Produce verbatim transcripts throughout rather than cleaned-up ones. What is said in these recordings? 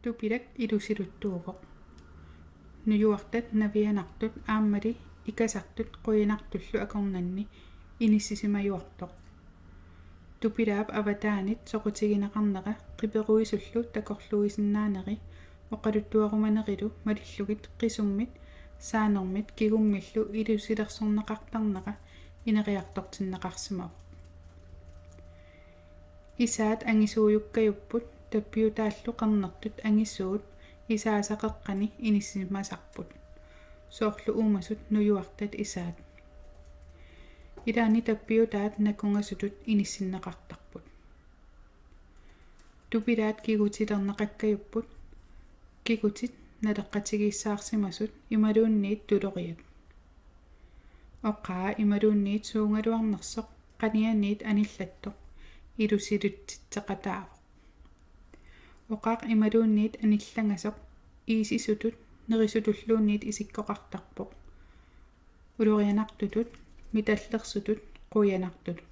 Tupilak ilusiluttuuvoq. Nujuartat navianartut aammali ikasartut qujanartullu akornanni inissisimajuartoq. Tupilaap avataanit soqutigineqarnera qiperuisullu takorluuisinnaaneri oqaluttuarumanerilu malillugit qisummit, saanermit kigummillu ilusilersorneqartarnera ineriartortinneqarsimavoq. Isaat angisuujukkajupput, tappiutaallu qernertut angisuut isaasa qeqqani inissisimasarput. Soorlu uumasut nujuartat isaat. Ilaanni tappiutaat nakungasutut inissinneqartarput. Tupilaat kigutilerneqakkajupput, kigutit naleqqatigiissaarsimasut imaluunniit tuloriat. Oqaa imaluunniit suugaluarnersoq qanianiit anillattoq ilusilutsitseqataavoq. Oqaq imaluunniit anillangasoq iisisutut nerisutulluunniit isikkoqartarpoq. Ulorianartutut, mitallersutut, quianartutut.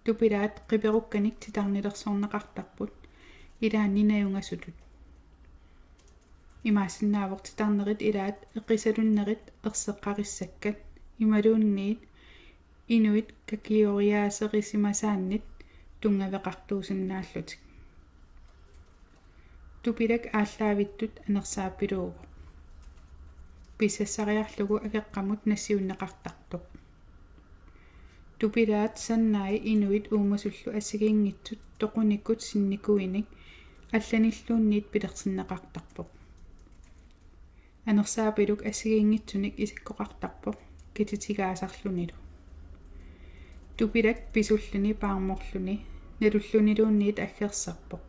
Tupilaat qiperukkanik titarnilersorneqartarput ilaanni najugasutut. Imaassinnaavoq titarnerit ilaat eqisalunnerit erseqqarissakkat imaluunniit inuit kakioriaaserisimasaannit tunngaveqartuusinnaallutik. Tupilak aallaavittut anersaappiluuvoq. Pissassariarlugu akeqqamut nassiunneqartartoq. Tupilaat sannai inuit uumasullu assigiinngitsut toqunikkut sinnikuinik allanilluunniit pilersinneqartarpoq. Anersaapiluk assigiinngitsunik isikkoqartarpoq katitigaasarlunilu. Tupilak pisulluni paarmorluni nalulluniluunniit aggersarpoq.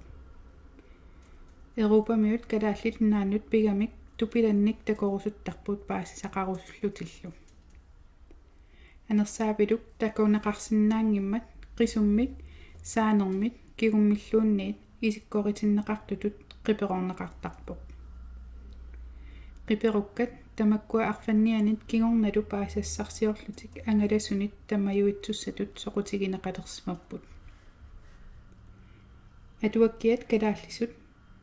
Europamiut Kalaallit Nunaannut pigamik tupilannik takorusuttarput paasisaqarusullutillu. Anersaapiluk takuneqarsinnaanngimmat qisummit, saanermit kigummilluunniit isikkoritinneqartutut qiperorneqartarpoq. Qiperukkat tamakkua arfannianit kingornalu paasisassarsiorlutik angalasunit tamajuitsussatut soqutigineqalersimapput. Atuakkiat kalaallisut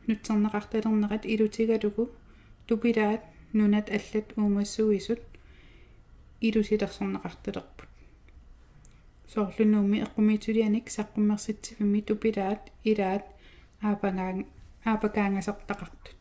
nutserneqartalernerat ilutigalugu tupilaat nunat allat uumasuisut ilusilersorneqartalerput. Soorlu Nuummi eqqumiitsulianik saqqummersitsivimmi tupilaat ilaat aapagaan-, aapakaangasortaqartut.